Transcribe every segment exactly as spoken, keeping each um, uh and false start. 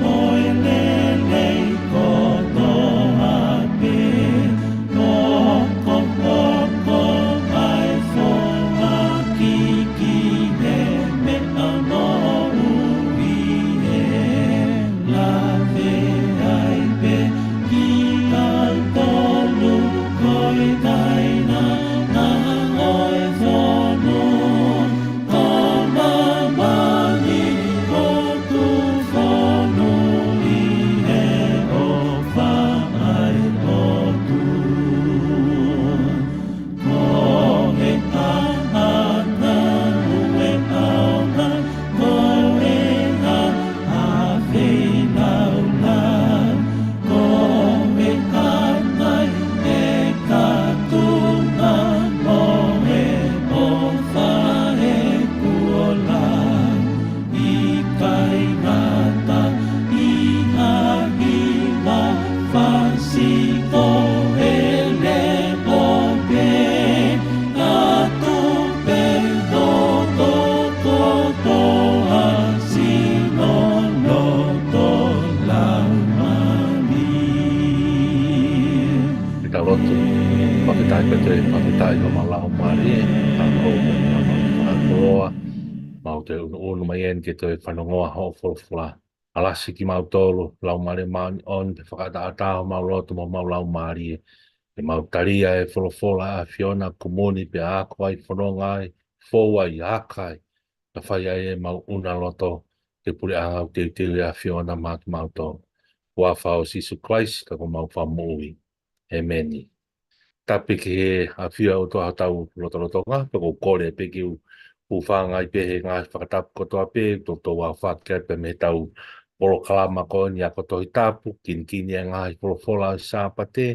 Ko e lelei kotoa pē, hokohoko mai foaki ki he meʻa moʻui ʻe lave ai pē kitautolu ko e kainanga ʻo e fonua. Ko māmani ʻoku fonu ʻi he ʻofa ʻa e ʻOtua. Ko e ʻaʻana ʻo e ʻaonga, ko e ʻaʻa feilaulau, ko e ʻaʻana ʻe kātunga mo e ʻofa ʻe kuo lau. ʻIkai ngata ʻi ha hiva fasi ko e leʻo pē, ʻatu pē toko kotoa sino loto laumālie. Ke tau lotu. Fakafetaʻi pē toe, fakafetaʻi ʻa e laumālie, ʻa e ʻofa, ʻa e fakakoloa. Mau toe ʻunuʻunu mai eni ke toe fanongoa hoʻo folofola. ʻAlasi kimautolu, Laumālie Māʻoniʻoni, pea fakaʻataʻatā homau loto mo homau laumālie. Ke mau talia e folofola ʻa e ʻAfiona, kumuni pea ako ai, fononga ai, fou ai, aka ai, kae fai ai ʻemau ʻuna loto ki he puleʻanga ʻoku teuteu ʻe he ʻAfiona maʻa kimautolu. Huafa ʻo Sīsū Kalaisi, ko homau Fakamoʻui. ʻĒmeni. Tapu ki he ʻafio ʻa e ʻOtua ʻi hotau lotolotonga, pea ʻoku ou kole pē ke u hūfanga ai pē he ngaahi fakatapu kotoa pē, toutou aofaki ai pē mei heʻetau polokalama ko eni ʻa e ako Tohi Tapu, kinikini e ngaahi folofola ʻo e Sāpate,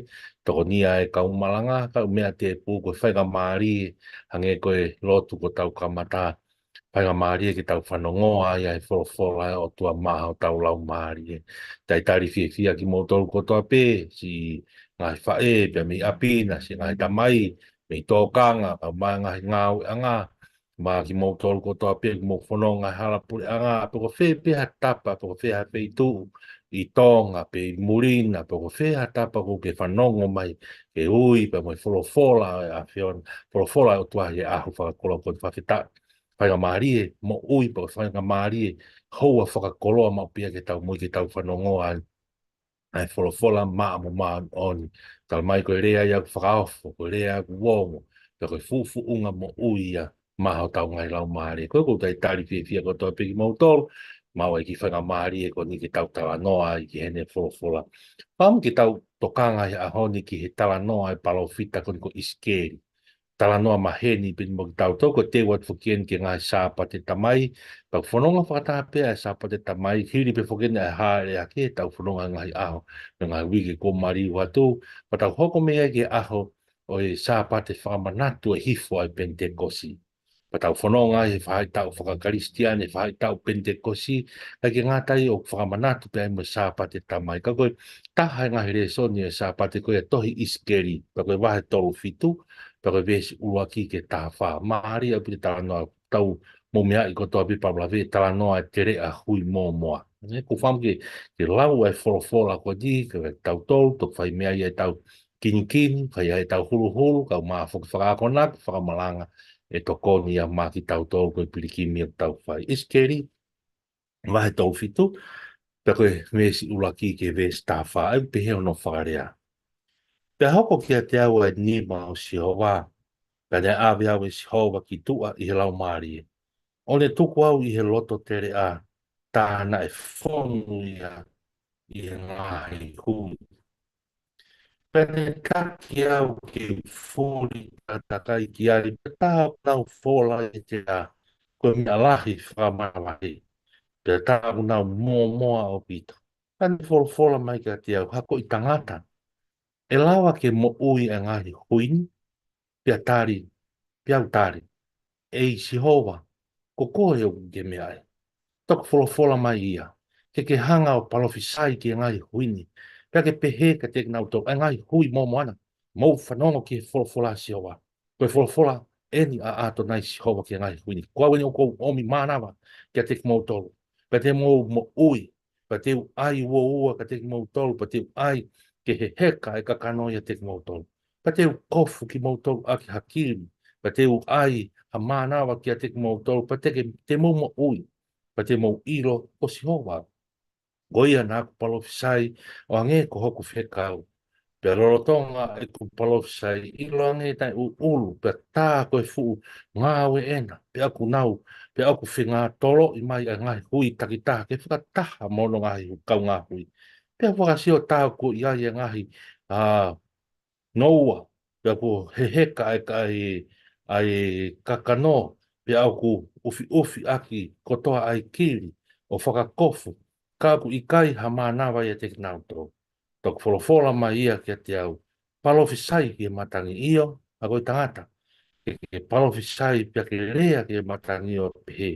tokonia e kau malanga, kae ʻumaʻā e tēpile ko e faingamālie, hangē ko e lotu kuo tau kamata, faingamālie ke tau fanongoa ai ʻa e folofola ʻa e ʻOtua maʻa hotau laumālie. Talitali fiefia kimoutolu kotoa pē, siʻi ngaahi faʻē, pea mei ʻapi na, siʻi ngaahi tamai, mei tōkanga, kae ʻumaʻā e ngaahi ngāueʻanga, mo kimoutolu kotoa pē, mou fononga he hala puleʻanga, pe ko fē pē ha tapa, pe ko fē ha feituʻu, ʻi Tonga, pe ʻi muli na, pe ko fē ha tapa ʻoku ke fanongo mai, ke ui, pea mo e folofola ʻa e ʻAfiona, folofola ʻa e ʻOtua ʻi he ʻaho fakakoloa ko eni. Fakafetaʻi. Faingamālie moʻui, pea ko e faingamālie houa fakakoloa maʻu pē ia ke tau moʻui, ke tau fanongoa ai ʻa e folofola maʻa mo māʻoniʻoni. Talamai ko e lea ia ʻoku fakaofo, ko e lea ia ʻoku ongo, pea ko e fuʻufuʻunga moʻui ia maʻa hotau ngaahi laumālie. Ko ia ʻoku ou talitali fiefia kotoa pē kimoutolu, maʻu ai e kiʻi faingamālie ko eni ke tau talanoa ai ki heʻene folofola. Pea ʻoku tau tokanga he ʻaho ni ki he talanoa ʻa e palōfita ko eni ko ʻIsikeli. Talanoa maheni pē eni mo kitautolu, ko e teu atu foki eni ki he ngaahi Sāpate Tamai, pea ʻoku fononga fakataha pē ʻa e Sāpate Tamai, hili pē foki eni ʻa e hāʻele hake, tau fononga he ngaahi ʻaho, mo e ngaahi uike kuo maliu atu, pea tau hoko mei ai ki he ʻaho ʻo e Sāpate fakamanatu ʻo e hifo ʻa e Penitekosi. Pea tau fononga ai he faʻahitaʻu fakakalisitiane, faʻahitaʻu Penitekosi, ʻikai ke ngata ai ʻoku fakamanatu pē ai mo e Sāpate Tamai. Ka ko e taha e ngaahi lēsoni ʻo e Sāpate ko ia ʻa e tohi ʻIsikeli, pea ko e vahe tolu fitu, pea ko e veesi ʻuluaki ki he taha fā. Mālie ʻaupito e talanoa, tau mou meaʻi kotoa pē pea u lave he talanoa ʻa e teleʻa hui mōmoa. Ē, ʻoku ou fakaʻamu ke, ke lau ʻa e folofola ko eni, kiate kitautolu, toki fai mei ai ʻetau kinikini, fai ai ʻetau huluhulu, kae ʻumaʻā foki e fakaakonaki, fakamalanga, ʻe tokoni ia maʻa kitautolu ko e pilikimi ʻoku tau fai. ʻIsikeli, vahe tolu fitu, pea ko e veesi ʻuluaki ki he veesi taha fā, ʻoku pehē hono fakalea. Pea hoko kiate au ʻa e nima ʻo Sihova, pea naʻe ʻave au ʻe Sihova ki tuʻa ʻi he laumālie, ʻo ne tuku au ʻi he loto teleʻa, tā naʻe fonu ia ʻi he ngaahi hui. Pea ne taki au ke u fuli takatakai ki ai, pea tā ʻoku nau fola ʻi he teleʻa, ko e meʻa lahi fakamanavahē, pea tā ʻoku nau mōmoa ʻaupito. Pea ne folofola mai kiate au, Hakoʻi tangata, ʻe lava ke moʻui ʻa e ngaahi hui ni? Pea tali, pea u tali, ʻEi Sihova, ko koe ʻoku ke meaʻi. Toki folofola mai ia, ke ke hanga ʻo palōfisai ki he ngaahi hui ni, pea ke pehē kiate kinautolu, ʻA e ngaahi hui mōmoa na, mou fanongo ki he folofola ʻa Sihova. Ko e folofola eni ʻa ʻAtonai Sihova ki he ngaahi hui ni. Ko au eni ʻoku ou ʻomi mānava kiate kimoutolu, pea te mou moʻui, pea te u ʻai uoua kiate kimoutolu, pea te u ʻai ke heheka e kakano ʻiate kimoutolu. Pea te u kofu kimoutolu ʻaki ha kili, pea te u ʻai ha mānava kiate kimoutolu, pea te ke, te mou moʻui, pea te mou ʻilo ko Sihova au. Ko ia naʻa ku palōfisai ʻo hangē ko hoku fekau. Pea lolotonga ʻeku palōfisai, ʻiloange naʻe ʻuʻulu, pea tā ko e fuʻu ngāue ʻena, pea ʻoku nau, pea ʻoku fengātoloʻi mai ʻa e ngaahi hui takitaha ke fakataha mo hono ngaahi hu-, kaungāhui. Pea fakasio tā ko ia ʻa e ngaahi, ā, noua, pea kuo heheka ʻa e, ʻa e, ʻa e kakano, pea ʻoku ʻufiʻufi ʻaki kotoa ʻa e kili ʻo fakakofu, ka ʻoku ʻikai ha mānava ʻiate kinautolu. Toki folofola mai ia kiate au, palōfisai ki he matangi, ʻio, ʻa ko e tangata, ke, ke palōfisai pea ke lea ki he matangi ʻo pehē,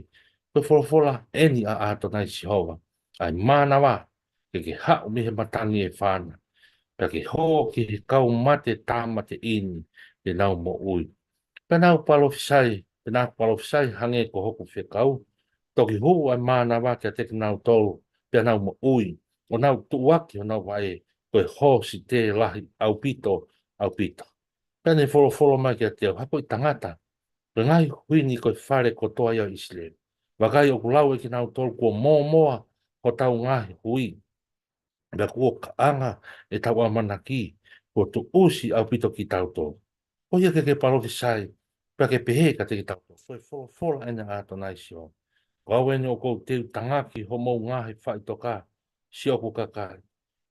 ko e folofola ʻeni ʻa ʻAtonai Sihova, ʻa e mānava, ke ke haʻu mei he matangi ʻo e fānau, pea ke hō ki he kau mate tāmateʻi ni, te nau moʻui. Pea naʻa ku palōfisai, pea naʻa ku palōfisai hangē ko hoku fekau, toki hū ʻa e mānava kiate kinautolu, pea nau moʻui, ʻo nau tuʻuaki honau vaʻe, ko e hōsite lahi ʻaupito, ʻaupito. Pea ne folofola mai kiate au, ʻa ko e tangata, ko e ngaahi hui ni ko e fale kotoa ia ʻo ʻIsileli. Vakai, ʻoku lau ʻe kinautolu kuo mōmoa hotau ngaahi hui, pea kuo kaʻanga ʻetau ʻamanaki, kuo tuʻusi ʻaupito kitautolu. Ko ia ke ke palōfisai, pea ke pehē kiate kitautolu, ko e folofola ʻeni ʻa ʻAtonai Sihova. Ko au ʻeni ʻoku ou teu tangaki homou ngaahi faʻitoka, siʻoku kakai.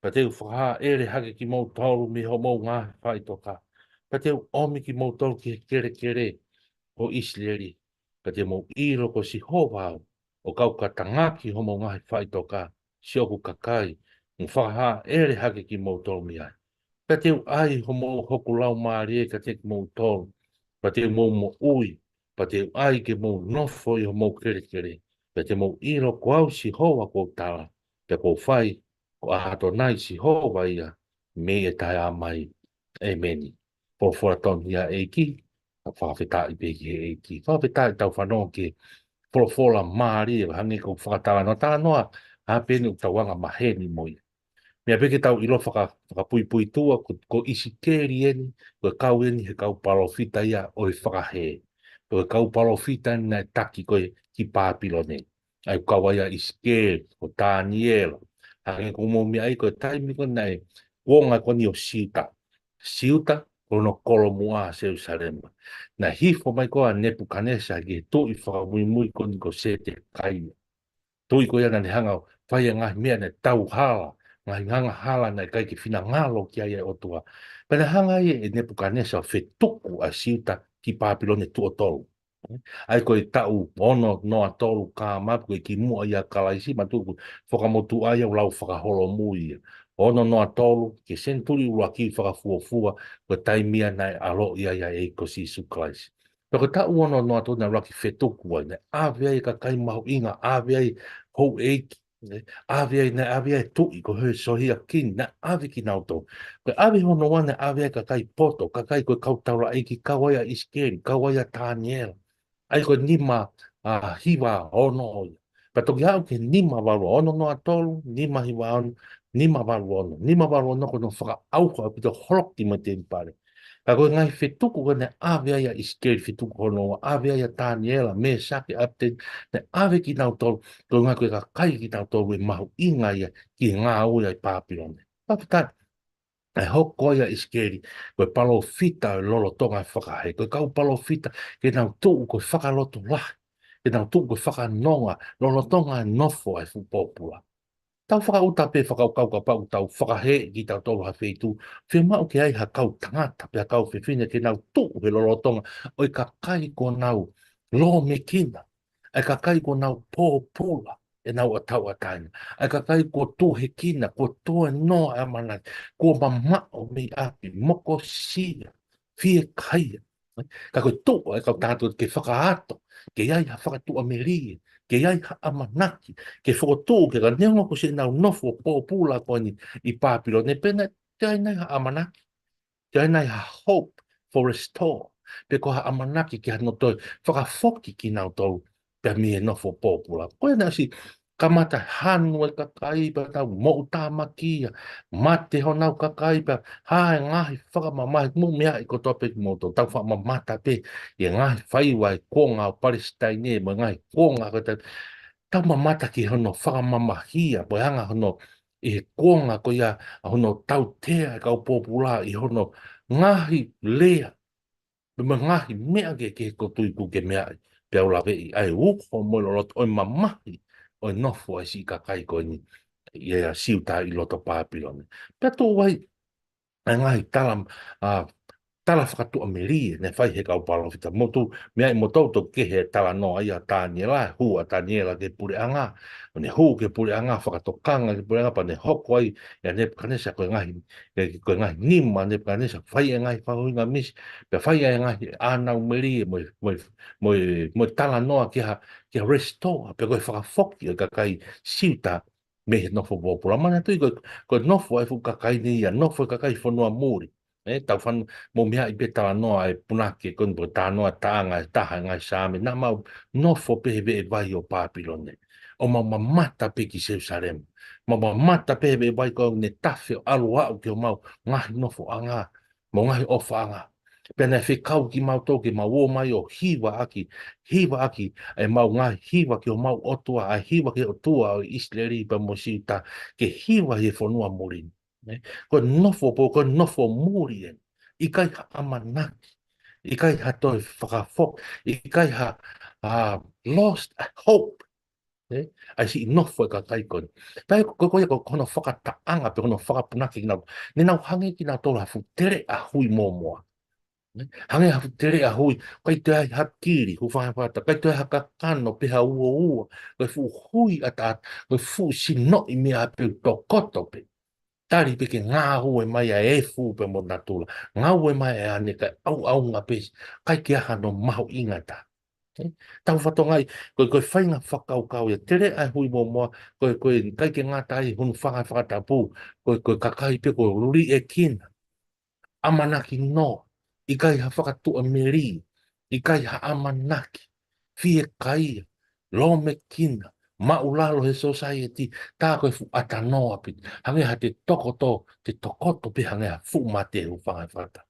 Pea te u fakahaʻele hake kimoutolu mei homou ngaahi faʻitoka. Pea te u ʻomi kimoutolu ki he kelekele ʻo ʻIsileli. Pea te mou ʻilo ko Sihova au, ʻo ka u ka tangaki homou ngaahi faʻitoka, siʻoku kakai, mo fakahaʻele hake kimoutolu mei ai. Pea te u ʻai homou hoku laumālie kiate kimoutolu, pea te mou moʻui, pea te u ʻai ke mou nofo ʻi homou kelekele, pea te mou ʻilo ko au Sihova kuo u tala, pea kuo u fai, ko ʻAtonai Sihova ia, mei he taʻeʻaonga mai. ʻEmeni. Folofola tonu ia ʻa e ʻEiki, ka fakafetaʻi pē ki he ʻEiki. Fakafetaʻi tau fanongo ki he folofola mālie, hangē ko e fakatalanoa, talanoa, ʻa pē ʻeni ʻoku tau anga maheni mo ia. Meʻa pē ke tau ʻilo faka-, fakapuipuituʻa, ko, ko ʻIsikeli ʻeni, ko e kau ʻeni he kau palōfita ia ʻo e fakahē. Ko e kau palōfita ʻeni naʻe taki ko ē ki Pāpilone. ʻA ia ʻoku kau ai ʻa ʻIsikeli, ko Taniela. Hangē ko hoʻomou meaʻi ko e taimi ko ē naʻe kuonga ko eni ʻo Siuta. Siuta, ko hono kolomuʻa ʻa Selusalema. Naʻe hifo mai ko ē ʻa Nepukanesa ki he tuʻi fakamuimui ko eni ko Setekaia. Tuʻi ko ia naʻa ne hanga ʻo fai ʻa e ngaahi meʻa naʻe tauhala, ngaahi angahala naʻe ʻikai ke finangalo ki ai ʻa e ʻOtua. Pea naʻe hanga ai ʻe Nepukanesa ʻo fetuku ʻa Siuta ki Pāpilone tuʻo tolu. ʻA ia ko e taʻu ono noa tolu K M, ko e kimuʻa ia ʻa Kalaisi, manatuʻi ko e Fuakava Motuʻa ia ʻoku lau fakaholomui ia. Ono noa tolu, ki he senituli ʻuluaki fakafuofua, ko e taimi ia naʻe ʻaloʻi ai ʻa e ʻEiki ko Sīsū Kalaisi. Pea ko e taʻu ono noa tolu naʻe ʻuluaki fetuku ai, naʻe ʻave ai e kakai mahuʻinga, ʻave ai houʻeiki, ē, ʻave ai, naʻe ʻave ai e tuʻi, ko Hēsoakiani, naʻe ʻave kinautolu. Ko e ʻave hono ua naʻe ʻave ai e kakai poto, kakai ko e kau taulaʻeiki, kau ai ʻa ʻIsikeli, kau ai ʻa Taniela. ʻA ia ko e nima, ā, hiva ono ia. Pea toki aʻu ki he nima valu ono noa tolu, nima hiva ono, nima valu ono. Nima valu ono ko hono fakaʻauha ʻaupito holoki mai temipale. Ka ko e ngaahi fetuku ko ē naʻe ʻave ai ʻa ʻIsikeli, fetuku hono ua, ʻave ai ʻa Taniela, Mēsake, ʻApiteni, naʻe ʻave kinautolu, ko e ngaahi ko e kakai kinautolu ʻe mahuʻinga ia ki he ngāue ʻa e Pāpilone. Pāpilone. ʻA e hoko ia ʻa ʻIsikeli, ko e palōfita ʻo e lolotonga e fakahē, ko e kau palōfita ke nau tuʻu ko e fakalotolahi, ke nau tuʻu ko e fakanonga, lolotonga e nofo ʻa e fuʻu pōpula. Tau fakaʻuta pē fakakaukau kapau ʻoku tau fakahēʻi kitautolu ha feituʻu, fiemaʻu ke ʻi ai ha kau tangata, pe ha kau fefine ke nau tuʻu he lolotonga ʻo e kakai kuo nau lōmekina, ʻa e kakai kuo nau pōpula ʻenau tauʻatāina, ʻa e kakai kuo tuhekina, kuo toe noa ʻa e ʻamanaki, kuo mamaʻo mei ʻapi, mokosia, fiekaia. Ka ko e tuʻu ʻa e kau tangata ke fakaato, ke ʻi ai ha fakatuʻamelie, ke ʻi ai ha ʻamanaki, ke fokotuʻu ke ka neongo ko siʻenau nofo pōpula ko eni ʻi Pāpilone, pea naʻe ʻikai nai ha ʻamanaki, ʻikai nai ha hope for restore, pe ko ha ʻamanaki ke hano toe fakafoki kinautolu pea mei he nofo pōpula. Ko ia naʻe ʻosi kamata hanu e kakai pea tau moʻutāmaki ia, mate honau kakai pea hā e ngaahi fakamamahi, mou meaʻi kotoa pē kimoutolu, tau fakamamata pē ʻi he ngaahi faiva ʻi he kuonga ʻo Palesitaine mo e ngaahi kuonga ko ē tau, tau mamata ki hono fakamamahi ia, mo e anga hono ʻi he kuonga ko ia ʻa hono tautea e kau pōpula ʻi hono ngaahi lea, mo e ngaahi meʻa kehekehe ko ē ʻoku ke meaʻi, pea u laveʻi ʻa e uho mo e loloto ʻo e mamahi ʻo e nofo ʻa e siʻi kakai ko eni ʻi Siuta ʻi loto Pāpilone. Pea tuʻu ai ʻa e ngaahi tala, ʻa, tala fakatuʻamelie naʻe fai ʻe he kau palōfita. Mou meaʻi moutolu ʻoku kehe e talanoa ia ʻa Taniela, e hū ʻa Taniela ki he puleʻanga. ʻO ne hū ki he puleʻanga, fakatokanga ki he puleʻanga, pea ne hoko ai ʻia Nepukanesa ko e ngaahi, ko e ngaahi nima ʻa Nepukanesa, fai e ngaahi fakaʻuhinga misi, pea fai e ngaahi ʻānau melie mo e, mo e, mo e, mo e talanoa ki ha, ki ha restore, pe ko e fakafoki ʻo e kakai Siuta mei he nofo pōpula. Manatuʻi ko e, ko e nofo ʻa e fuʻu kakai ni ia, nofo e kakai fonua muli. ʻE, tau fanu, mou meaʻi pē talanoa ʻa e punake ko eni, pe ko e talanoa taʻanga ʻe taha ʻi he ngaahi Saame, naʻa mau nofo pē he veʻe vai ʻo Pāpilone. ʻO mau mamata pē ki Selusalema. Mau mamata pē he veʻe vai ko ē ʻoku ne tafe ʻo ʻalu ʻo aʻu ki homau ngaahi nofoʻanga mo e ngaahi ʻofaʻanga. Pea naʻe fekau kimautolu ke mau ō mai ʻo hivaʻaki, hivaʻaki ʻemau ngaahi hiva ki homau ʻOtua, ʻa e hiva ki he ʻOtua ʻo ʻIsileli pea mo Siuta, ke hiva ʻi he fonua muli ni. Ne? Ko e nofo pō, ko e nofo muli eni. ʻIkai ha ʻamanaki, ʻikai ha toe fakafoki, ʻikai ha, ha lost hope. Ne? ʻA e siʻi nofo e kakai ko eni. Pea ko, ko ia ko hono fakataʻanga pe ko hono fakapunake kinautolu. Ne nau hangē kinautolu ha fuʻu teleʻa hui mōmoa. Ne? Hangē ha fuʻu teleʻa hui, ʻikai toe ʻi ai ha kili, hūfanga he fakatapu, ʻikai toe ʻi ai ha kakano pe ha uoua, ko e fuʻu hui ʻataʻatā, ko e fuʻu sinoʻi meʻa pē ʻoku tokoto pē. Tali pē ke ngāue mai ʻa e efu pea mo natula. Ngāue mai ʻa e ʻane kae ʻauʻaunga pē, ʻikai ke ʻi ai hano mahuʻinga ʻe taha. ʻE, tau fatongia, ko e, ko e faʻahinga fakakaukau ia, teleʻa e hui mōmoa, ko e, ko e, ʻikai ke ngata ai, hūfanga he fakatapu, ko e, ko e kakai pē, ko e liʻekina, ʻamanaki noa, ʻikai ha fakatuʻamelie, ʻikai ha ʻamanaki, fiekaia, lōmekina, maʻulalo he society, tā ko e fuʻu ʻatanoa pē, hangē ha te tokoto, te tokoto pē hangē ha fuʻu mate, hūfanga he fakatapu.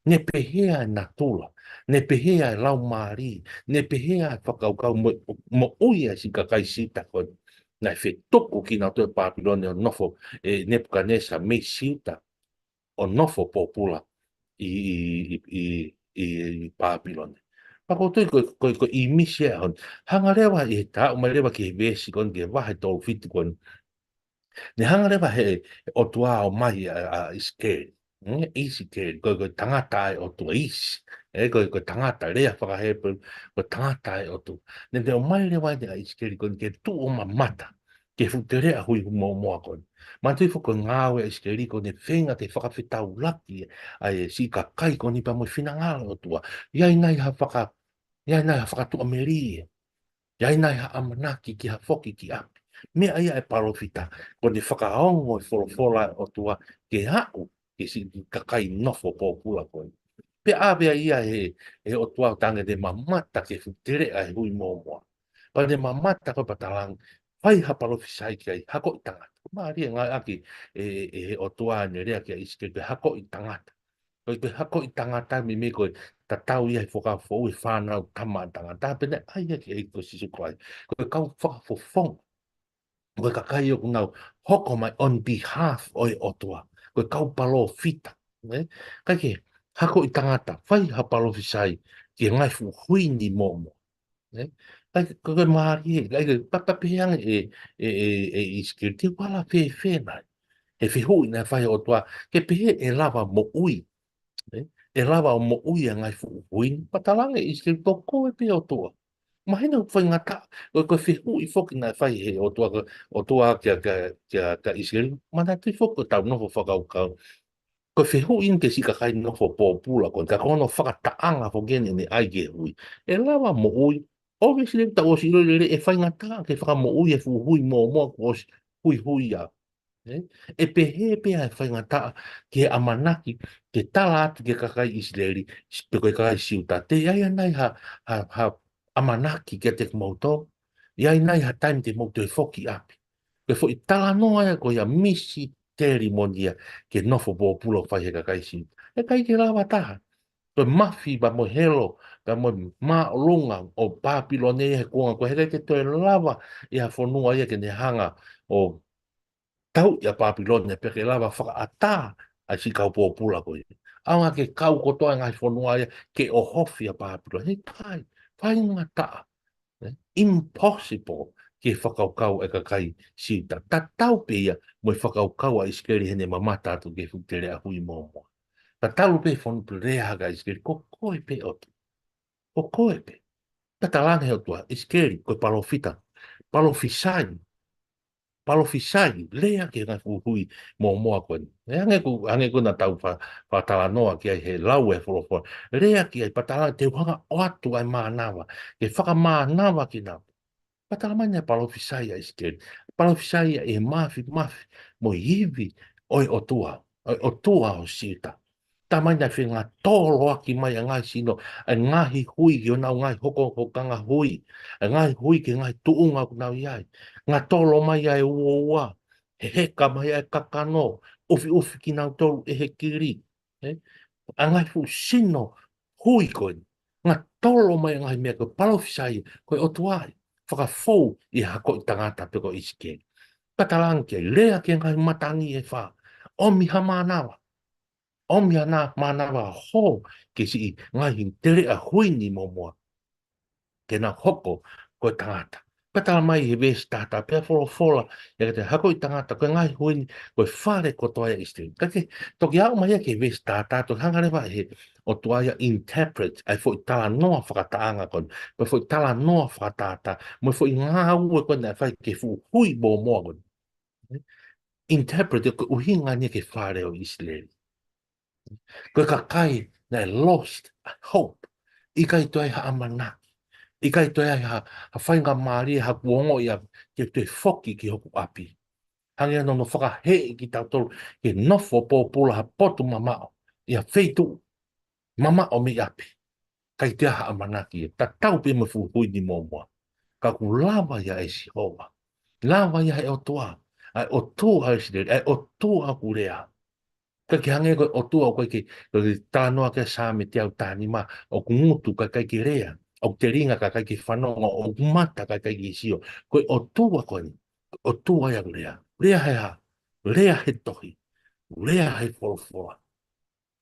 Ne pehē ʻa e natula, ne pehē ʻa e laumālie, ne pehē ʻa e fakakaukau mo, moʻui ʻa e siʻi kakai Siuta ko ē. Naʻe fetuku kinautolu ʻe Pāpilone ʻo nofo ʻe Nepukanesa mei Siuta ʻo nofo pōpula ʻi, ʻi, ʻi, ʻi, ʻi, ʻi Pāpilone. Pea ko e tui ko, ko, ko e ʻīmisi ʻa e ʻaho ni. Hanga leva ʻi he taʻu mai leva ki he veesi ko eni ki he vahe tolu fitu ko eni. Ne hanga leva he, he ʻOtua ʻo ʻomai ʻa, ʻa ʻIsikeli. Mm, ʻIsikeli, ko, ko e tangata ʻa e ʻOtua ʻIsi. ʻE, ko, ko e tangata lea faka-Hepelū, ko e tangata ʻa e ʻOtua. Ne, ne ʻomai leva ʻe ʻIsikeli ko eni ke tuʻu ʻo mamata ki he fuʻu teleʻa hui mōmoa ko eni. Manatuʻi foki ko e ngāue ʻa ʻIsikeli ko ʻene feinga ke fakafetaulaki ʻa e siʻi kakai ko eni pea mo e finangalo ʻo e ʻOtua. ʻI ai nai ha faka-, ʻi ai nai ha fakatuʻamelie. ʻI ai nai ha ʻamanaki ki ha foki ki ʻapi. Meʻa ia ʻa e palōfita, ko ʻene fakaongo e folofola ʻa e ʻOtua ke aʻu ki he siʻi kakai nofo pōpula ko ē. Pea ʻave ai ia ʻe he, ʻe he ʻOtua ʻo talaange ne mamata ki he fuʻu teleʻa e hui mōmoa. Pea ne mamata ko ē pea talaange, fai ha palōfisai ki ai, hakoʻi tangata. Mālie ngāueʻaki ʻe, ʻe, ʻe he ʻOtua ʻene lea kia ʻIsikeli, hakoʻi tangata. Ko e, ko e hakoʻi tangata meimei ko e tatau ia he Fuakava Foʻou he fānau tama ʻa e tangata. Pea ne ʻai ia ki he ʻEiki ko Sīsū Kalaisi. Ko e kau fakafofonga. Ko e kakai ʻoku nau hoko mai on behalf ʻo e ʻOtua. Ko e kau palōfita. Ne? ʻIkai ke hakoʻi tangata, fai ha palōfisai ki he ngaahi fuʻu hui ni mōmoa. Ne? ʻIkai ke, ko e mālie, ʻikai ke, pea, pea pehē ange ʻe, ʻe, ʻe, ʻe ʻIsikeli, te u ala fēfē nai? He fehuʻi naʻe fai ʻe he ʻOtua, ke pehē ʻe lava moʻui. Ne? ʻE lava ʻo moʻui ʻa e ngaahi fuʻu hui ni, pea talaange ʻe ʻIsikeli, ko koe pē ʻOtua. Mahino ʻoku faingataʻa, ko e, ko e fehuʻi foki naʻe fai ʻe he ʻOtua, ko e ʻOtua kia, kia, kia, kia ʻIsikeli, manatuʻi foki ko ʻetau nofo fakakaukau. Ko e fehuʻi eni ki he siʻi kakai nofo pōpula ko ē, ka ko hono fakataʻanga foki eni ʻene ʻai ki he hui. ʻE lava moʻui, ʻoku ʻi ai e tau ʻosi ʻilo lelei ʻe faingataʻa ke fakamoʻui e fuʻu hui mōmoa kuo ʻosi huihui ia. ʻE? ʻE pehē pē ʻa e faingataʻa ki he ʻamanaki ke tala atu ki he kakai ʻIsileli, pe ko e kakai Siuta, te ʻi ai nai ha, ha, ha ʻamanaki kiate kimoutolu. ʻI ai nai ha taimi te mou toe foki ʻapi? Ko e foʻi talanoa ia ko ia misiteli moʻoni ia ki he nofo pōpula ʻoku fai he kakai Siuta. ʻIkai ke lava taha. Ko e mafi pea mo e helo, pea mo e māʻolunga ʻo Pāpilone ia he kuonga ko ē, heʻikai ke toe lava ʻe ha fonua ia ke ne hanga ʻo tauʻi ʻa Pāpilone pea ke lava fakaʻatā ʻa e siʻi kau pōpula ko ia. ʻAonga ke kau kotoa e ngaahi fonua ia ke ʻohofi ʻa Pāpilone. Heʻikai, faingataʻa. Ē? Impossible ke fakakaukau e kakai Siuta. Tatau pē ia mo e fakakaukau ʻa ʻIsikeli heʻene mamata atu ki he fuʻu teleʻa hui mōmoa. Tatau pē fonu pē lea hake ʻa ʻIsikeli, ko koe pē ʻOtua. Ko koe pē. Pea talaange he ʻOtua, ʻIsikeli, ko e palōfita. Palōfisai. Palōfisai, lea ki he ngaahi fuʻu hui mōmoa ko eni. ʻE hangē ko, hangē ko ʻena tau fa-, fakatalanoa ki ai he lau e folofola. Lea ki ai pea talaange te u hanga ʻo ʻoatu ʻa e mānava. Ke fakamānava kinautolu. Pea talamai naʻe palōfisai ʻa ʻIsikeli. Palōfisai ia ʻi he mafimafi mo e ivi ʻo e ʻOtua. ʻO e ʻOtua ʻo Siuta. Talamai naʻe fengatoloaki mai ʻa e ngaahi sino, ʻa e ngaahi hui ki honau ngaahi hokohokokanga hui, ʻa e ngaahi hui ki he ngaahi tuʻunga ʻoku nau ʻi ai. Ngatolo mai ʻa e uoua, heheka mai ʻa e kakano, ʻufiʻufi kinautolu ʻe he kili. Ē? ʻA e ngaahi fuʻu sino hui ko ē. Ngatolo mai ʻa e ngaahi meʻa ko e palōfisai, ko e ʻOtua ia. Fakafou ʻi he hakoʻi tangata pe ko ʻIsikeli. Pea talaange ke lea ki he ngaahi matangi ʻe fā. ʻOmi ha mānava. ʻOmi ha mānava hō ki he siʻi ngaahi teleʻa hui ni mōmoa. Ke na hoko ko e tangata. Pea talamai he veesi taha taha pea folofola ia ke te hakoʻi tangata ko e ngaahi hui ni ko e fale kotoa ia ʻIsileli. Ka ke toki aʻu mai ia ki he veesi taha taha, toki hanga leva he ʻOtua ia interpret ʻa e foʻi talanoa fakataʻanga ko eni. Ko e foʻi talanoa fakatātā. Mo e foʻi ngāue ko eni naʻe fai ki he fuʻu hui mōmoa ko eni. Interpret ko e ʻuhinga ni ki he fale ʻo ʻIsileli. Ko e kakai naʻe lost hope. ʻIkai toe ai ha ʻamanaki. ʻIkai toe ai ha, ha faingamālie, ha kuongo ia ke toe foki ki hoku ʻapi. Hangē ia hono fakaheeʻi kitautolu ke nofo pōpula ha potu mamaʻo, ʻi ha feituʻu mamaʻo mei ʻapi. ʻIkai toe ai ha ʻamanaki ia. Tatau pē mo e fuʻu hui ni mōmoa. Ka kuo lava ia ʻe Sihova. Lava ia ʻe he ʻOtua. ʻA e ʻOtua ʻo ʻIsileli. ʻA e ʻOtua ʻoku lea. ʻIkai ke hangē ko e ʻOtua ʻoku ʻikai ke, ko e talanoa ki ai Saame teau taha nima, ʻoku ngutu kae ʻikai ke lea, ʻoku telinga kae ʻikai ke fanongo, ʻoku mata kae ʻikai ke sio. Ko e ʻOtua ko eni, ʻOtua ia ʻoku lea. Lea he hā, lea he tohi, lea he folofola.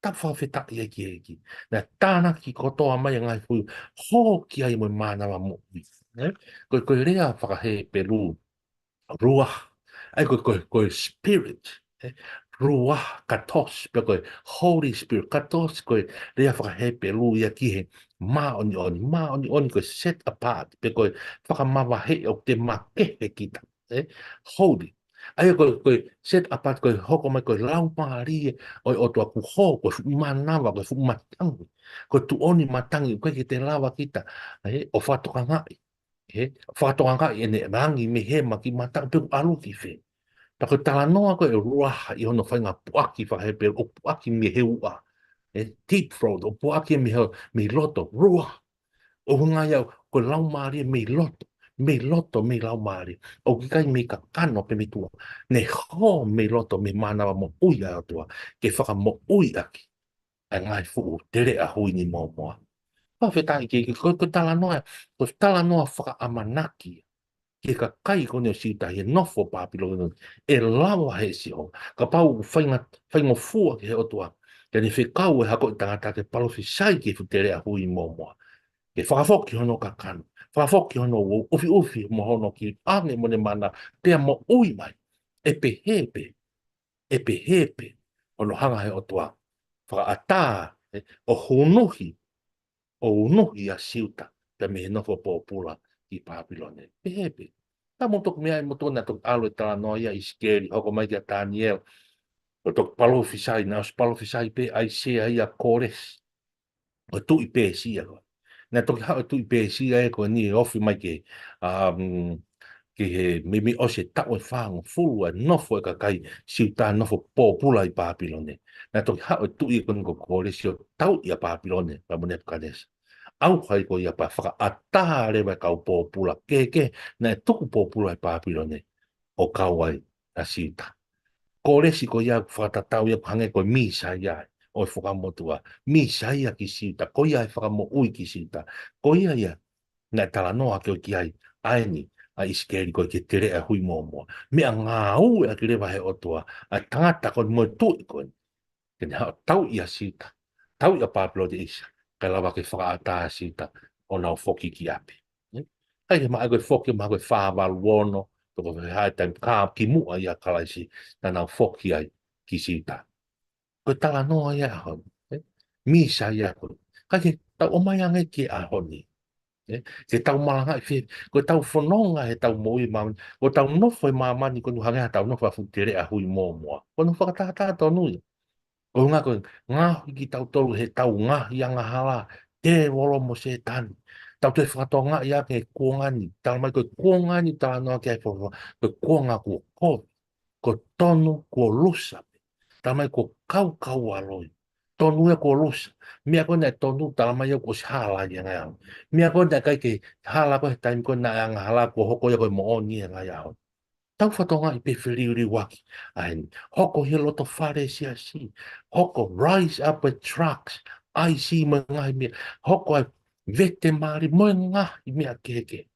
Tau fakafetaʻi ai ki he ʻEiki. Naʻe tānaki kotoa mai ʻa e ngaahi hui, hō ki ai mo e mānava moʻui. Ē? Ko e, ko e lea faka-Hepelū, ruah. ʻA ia ko e, ko e, ko e spirit, ē? Ruah, katos, pe ko e Holy Spirit. Katos ko e lea faka-Hepelū ia ki he māʻoniʻoni. Māʻoniʻoni ko e set apart, pe ko e fakamavaheʻi ʻoku te makehe kita, ē? Holy. ʻA ia ko e, ko e set apart, ko e hoko mai ko e laumālie ʻo e ʻOtua ʻoku hō, ko e fuʻu mānava, ko e fuʻu matangi. Ko e tuʻoni matangi, ʻoku ʻikai ke te lava kita, ē, ʻo fakatokangaʻi. He, fakatokangaʻi ʻene langi mei hema ki mataʻu pe ʻoku ʻalu ki fē. Pea ko e talanoa ko e ruah ʻi hono faʻahinga puʻaki faka-Hepelū, ʻoku puʻaki mei he uʻa. Ē, deep throat, ʻoku puʻaki mei he, mei loto, ruah. ʻUhinga ia ko e laumālie mei loto, mei loto, mei laumālie. ʻOku ʻikai mei kakano pe mei tuʻa. Ne hō mei loto, mei mānava moʻui ʻa e ʻOtua. Ke fakamoʻui ʻaki ʻa e ngaahi fuʻu teleʻa hui ni mōmoa. Fakafetaʻi ki he ʻEiki, ko e, ko e talanoa, ko e talanoa fakaʻamanaki ki he kakai ko eni ʻo Siuta he nofo Pāpilone, ʻe lava ʻe Sihova. Kapau ʻoku fainga-, faingofua ki he ʻOtua, ke ne fekau e hakoʻi tangata ke palōfisai ki he fuʻu teleʻa hui mōmoa. Ke fakafoki hono kakano, fakafoki hono uo, ʻufiʻufi mo hono kili, ʻoange mo ʻene mana, pea moʻui mai. ʻE pehē pē, ʻe pehē pē hono hanga he ʻOtua fakaʻatā, ē, ʻo hunuhi, ʻo unuhi ʻa Siuta pea mei he nofo pōpula ki Pāpilone. Pehē pē. Ka mou toki meaʻi moutolu naʻe toki ʻalu e talanoa ia ʻa ʻIsikeli, hoko mai kia Taniela. ʻO toki palōfisai, naʻe ʻosi palōfisai pē ʻe ʻAisea ia, Kōlesi. Ko e tuʻi Pēsia ko ē. Naʻe toki haʻu e tuʻi Pēsia ē ko eni ʻo ofi mai ke, um, ki he meimei ʻosi e taʻu ʻe fāngofulu ʻa e nofo e kakai Siuta nofo pōpula ʻi Pāpilone. Naʻe toki haʻu e tuʻi ko eni ko Kōlesi ʻo tauʻi ʻa Pāpilone pea mo Nepukanesa. ʻauha ai ko ia pea fakaʻatā leva e kau pōpula kehekehe naʻe tuku pōpula ʻi Pāpilone ʻo kau ai ʻa Siuta. Kolesi ko ia ʻoku fakatatau ia ʻoku hangē ko e Mīsaia ʻo e Fuakava Motuʻa. Mīsaia ki Siuta, ko ia e fakamoʻui ki Siuta. Ko ia ia naʻe talanoa ʻaki ʻo ki ai ʻa eni ʻa ʻIsikeli ko e ke teleʻa hui mōmoa. Meʻangāue ʻaki leva he ʻOtua ʻa e tangata ko eni mo e tuʻi ko eni ke ne haʻu ʻo tauʻi ʻa Siuta, tauʻi ʻa Pāpilone ʻi ʻIsa, kae lava ke fakaʻatā ʻa Siuta ʻo nau foki ki ʻapi. Ē? ʻIkai ke maʻa ko e foki, maʻa ko e fā valu ono, toko fē hā e taimi ka kimuʻa ʻia Kalaisi naʻa nau foki ai ki Siuta. Ko e talanoa ia ʻaho ni, ē? Mīsaia ko ē. ʻIkai ke tau ʻomai ange ki he ʻaho ni. Ē? Ke tau malangaʻi fē, ko e tau fononga he tau moʻui māmani, ko e tau nofo he māmani ko eni hangē ha tau nofo ʻa fuʻu teleʻa hui mōmoa. Ko hono fakatātā tonu ia. Ko e ʻuhinga ko e ngaohi kitautolu he tau ngaahi angahala, tēvolo mo Sētane. Tau toe fakatokangaʻi ʻaki e kuonga ni, talamai ko e kuonga ni talanoa ki ai e folofola, ko e kuonga kuo kovi, kuo tonu kuo lusa. Talamai kuo kaukau ʻa loi. Tonu ia kuo lusa. Meʻa ko ē naʻe tonu talamai ia kuo ʻosi hala ia ngaahi ʻaho. Meʻa ko ē naʻe ʻikai ke hala ko ē he taimi ko ē naʻe angahala kuo hoko ia ko e moʻoni he ngaahi ʻaho. Tau fakatokangaʻi pē feliuliuaki ʻa eni. Hoko he loto fale siasi. Hoko rise up with drugs. ʻAisi mo e ngaahi meʻa. Hoko e vete mali mo e ngaahi meʻa kehekehe.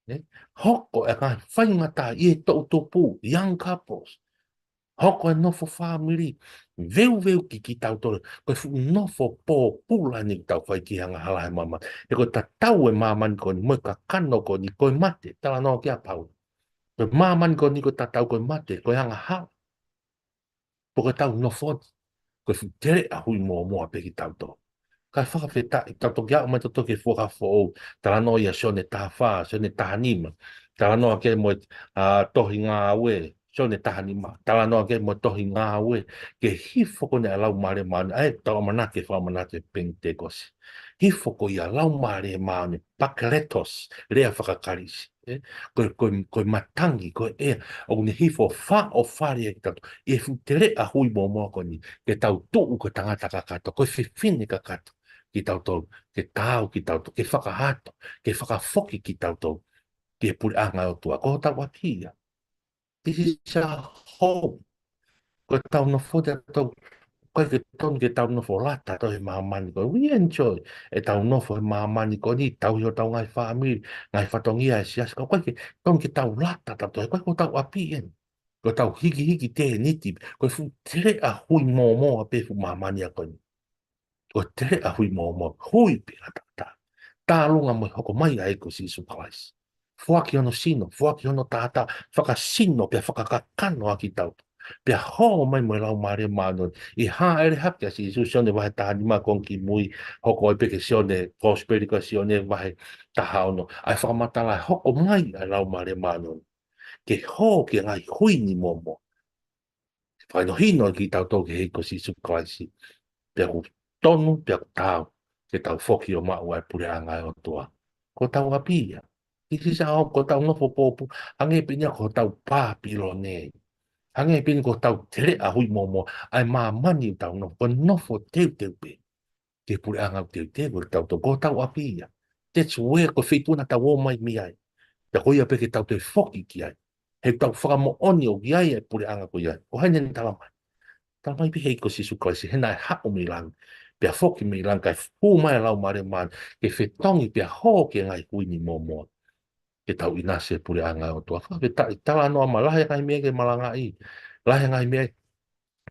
Ē? Hoko e ngaahi faingataʻa ʻi he toʻu tupu, young couples. Hoko e nofo fāmili, veuveu ki kitautolu. Ko e fuʻu nofo pōpula ni tau fai ki he angahala he māmani. He ko e tatau e māmani ko eni, mo e kakano ko eni, ko e mate, talanoa ki ai ʻa Paula. Ko e māmani ko eni ko e tatau ko e mate, ko e angahala. Pea ko e tau nofo ni, ko e fuʻu teleʻa hui mōmoa pē kitautolu. Kae fakafetaʻi, tau toki aʻu mai tautolu ki he Fuakava Foʻou, talanoa ia Sione taha fā, Sione taha nima, talanoa ki ai mo e, ā, tohi Ngāue, Sione taha nima, talanoa ki ai mo e tohi Ngāue, ki he hifo ko eni ʻa e Laumālie Māʻoniʻoni, ʻa ia ʻoku tau ʻamanaki, fakaʻamanaki ki he Penitekosi. Hifo ko ia Laumālie Māʻoniʻoni, Parakletos, lea faka-Kalisi. Ē, ko e, ko e, ko e matangi, ko e ʻea, ʻoku ne hifo ʻo fakaʻofa leva kitautolu ʻi he fuʻu teleʻa hui mōmoa ko eni, ke tau tuʻu ko e tangata kakato, ko e fefine kakato kitautolu, ke taau kitautolu, ke fakahato, ke fakafoki kitautolu ki he puleʻanga ʻo e ʻOtua. Ko hotau ʻapi ia. This is our home. Ko e tau nofo te tau, ʻikai ke tonu ke tau nofo lata tautolu he māmani ko eni. We enjoy e tau nofo he māmani ko eni, tauhi hotau ngaahi fāmili, ngaahi fatongia ʻa e siasi, ka ʻoku ʻikai ke tonu ke tau lata tautolu, he ko e ko hotau ʻapi eni. Ko e tau hikihiki tēniti, ko e fuʻu teleʻa hui mōmoa pē fuʻu māmani ko eni. Ko e teleʻa hui mōmoa, hui pē ʻa e taʻataʻa. Tālunga mo e hoko mai ʻa e ʻEiki ko Sīsū Kalaisi. Foaki hono sino, foaki hono taʻataʻa, fakasino, pea fakakakano ʻa kitautolu. Pea hō mai mo e Laumālie Māʻoniʻoni. ʻI he hāʻele hake ʻa Sīsū, Sione vahe taha nima ko ē ki mui, hoko ai pē ki he Sione, Kosipeli ko Sione vahe taha ono. ʻA e fakamatala hoko mai ʻa e Laumālie Māʻoniʻoni. Ke hō ki he ngaahi hui ni mōmoa. Fakahinohino kitautolu ki he ʻEiki ko Sīsū Kalaisi. Pea ʻoku tonu, pea ʻoku taau ke tau foki ʻo maʻu ʻa e puleʻanga ʻo e ʻOtua. Ko hotau ʻapi ia. This is our home, ko hotau nofo pōpula, hangē pē eni ia ko hotau Pāpilone. Hangē pē eni ia ko hotau teleʻa hui mōmoa, ʻa e māmani ʻoku tau nofo, ko e nofo teuteu pē ki he puleʻanga ʻoku teuteu ʻo tautolu, ko hotau ʻapi ia. That's where, ko e feituʻu naʻa tau ō mai mei ai. Pea ko ia pē ke tau toe foki ki ai. He ʻoku tau fakamoʻoni ʻoku ʻi ai e puleʻanga ko ia. Ko hai naʻa ne talamai? Talamai pē ʻe he ʻEiki ko Sīsū Kalaisi, he naʻe haʻu mei langi, pea foki mei langi, kae hū mai e Laumālie Māʻoniʻoni, ke fetongi pea hō ki he ngaahi hui ni mōmoa. Ke tau ʻinasi he puleʻanga ʻo e ʻOtua. Fakafetaʻi, talanoa mai, lahi e ngaahi meʻa ke malangaʻi. Lahi e ngaahi meʻa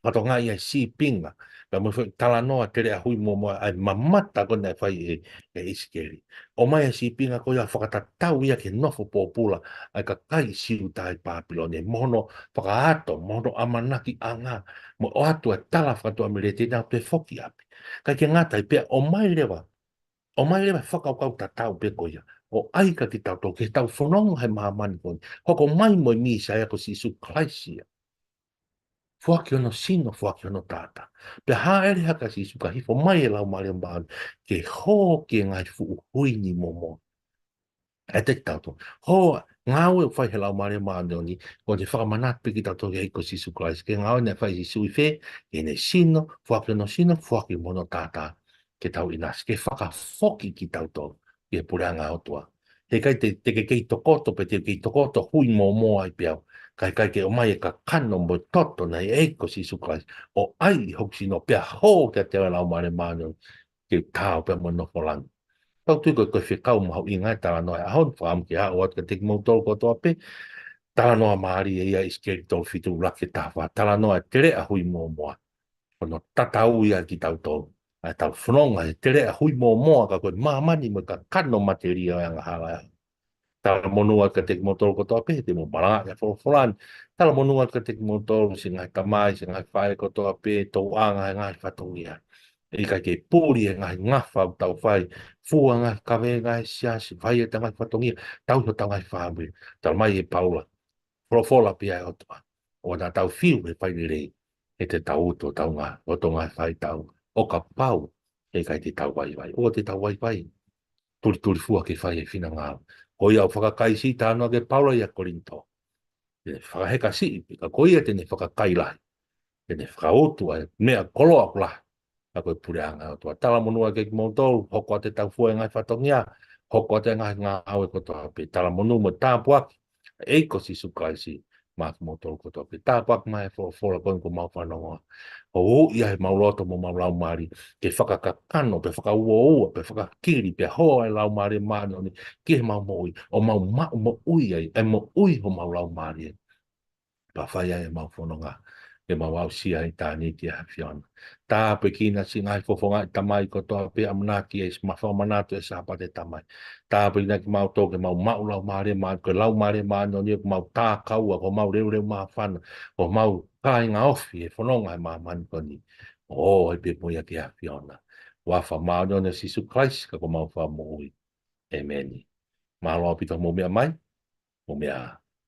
fakatokangaʻi ʻa e sīpinga. Pea mo e foʻi talanoa teleʻa hui mōmoa, ʻa e mamata ko ē naʻe fai ʻe, ʻe ʻIsikeli. ʻOmai e sīpinga ko ia fakatatau ia ki he nofo pōpula ʻa e kakai Siuta ʻi Pāpilone. Mo hono fakaʻato, mo hono ʻamanakiʻanga, mo e ʻoatu e tala fakatuʻameleteli naʻa nau toe foki ʻapi. ʻIkai ke ngata ai pea ʻomai leva, ʻomai leva e fakakaukau tatau pē ko ia. ʻO ʻai kia kitautolu ke tau fononga he māmani ko eni. Hoko mai mo e Mīsaia ko Sīsū Kalaisi ia. Foaki hono sino, foaki hono taʻataʻa. Pea hāʻele hake ʻa Sīsū kae hifo mai e Laumālie Māʻoniʻoni ke hō ki he ngaahi fuʻu hui ni mōmoa. ʻE te tautolu. Hō, ngāue ʻoku fai he Laumālie Māʻoniʻoni, ko ʻene fakamanatu pē kitautolu ki he ʻEiki ko Sīsū Kalaisi. Ko e ngāue naʻe fai ʻe Sīsū ʻi fē, ʻi heʻene sino, foaki hono sino, foaki mo hono taʻataʻa. ke tau ʻinasi, ke fakafoki kitautolu ki he puleʻanga ʻo e ʻOtua. He ʻikai te, te ke kei tokoto pe te kei tokoto hui mōmoa ai pē au, ka ʻikai ke ʻomai e kakano mo e toto naʻe ʻEiki ko Sīsū Kalaisi, ʻo ʻai ʻi hoku sino pea hō kiate au e Laumālie Māʻoniʻoni, ke u taau pea mo e nofo langi. Tau tui ko e, ko e fekau mahuʻinga e talanoa ʻo e ʻaho ni, fakaʻamu ke aʻu atu kiate kimoutolu kotoa pē. Talanoa mālie ia ʻi ʻIsikeli tolu fitu ʻuluaki ki he taha fā. Talanoa e teleʻa hui mōmoa. Ko hono tatau ia kitautolu, ʻa ʻetau fononga he teleʻa hui mōmoa, ka ko e māmani mo e kakano matelie ʻo e angahala. Talamonū atu kiate kimoutolu kotoa pē, te mou malangaʻi ʻa e folofola ni. Talamonū atu kiate kimoutolu siʻi ngaahi tamai, siʻi ngaahi faʻē kotoa pē, tauʻanga he ngaahi fatongia. ʻE ʻikai ke puli e ngaahi ngafa ʻoku tau fai, fua ngaahi kaveinga he siasi, fai ʻeta ngaahi fatongia, tauhi hotau ngaahi fāmili. Talamai ʻe Paula, folofola pē ʻa e ʻOtua, ʻoua naʻa tau fiu he failelei, he te tau utu hotau ngaahi, hotau ngaahi faitau, ʻo kapau ʻe ʻikai te tau vaivai. ʻOua te tau vaivai. Tulitulifua ke fai e finangalo. Ko ia ʻoku fakakai siʻi, talanoa ki ai ʻa Paula ʻia Kolinitō. Te ne fakaheka siʻi, pea ko ia te ne fakakai lahi. Te ne fakautu ʻa e meʻa koloa ʻoku lahi. Ka ko e puleʻanga ʻo e ʻOtua. Talamonū atu kiate kimoutolu, hoko atu ʻetau fua e ngaahi fatongia, hoko atu e ngaahi ngāue kotoa pē. Talamonū mo tāpuakiʻi ʻe ʻEiki ko Sīsū Kalaisi maʻa kimoutolu kotoa pē. Tāpuakiʻi mai e folofola ko eni kuo mau fanongoa. ʻO uʻi ʻa ʻemau loto mo ʻemau laumālie ke fakakakano, pea fakauouo, pea fakakili, pea hō ʻa e Laumālie Māʻoniʻoni ki heʻemau moʻui, ʻo mau maʻu moʻui ai, ʻa e moʻui homau laumālie. Pea fai ai ʻemau fononga, ke mau aʻusia ʻa ʻitāniti ʻi he ʻAfiona. Tāpuekina siʻi ngaahi fofongaʻi tamai kotoa pē, ʻamanaki ʻe ma fakamanatu e Sāpate Tamai. Tāpuekina kimautolu ke mau maʻu Laumālie Māʻoniʻoni, ko e Laumālie Māʻoniʻoni ʻoku mau tākaua, ko homau leuleu māfana, ko homau kāinga ofi he fononga he māmani ko eni. ʻO ʻai pē mo ia ki he ʻAfiona. Huafa māʻoniʻoni ʻo Sīsū Kalaisi ko homau Fakamoʻui. ʻĒmeni. Mālō ʻaupito hoʻomou meʻa mai, mou meʻa ā.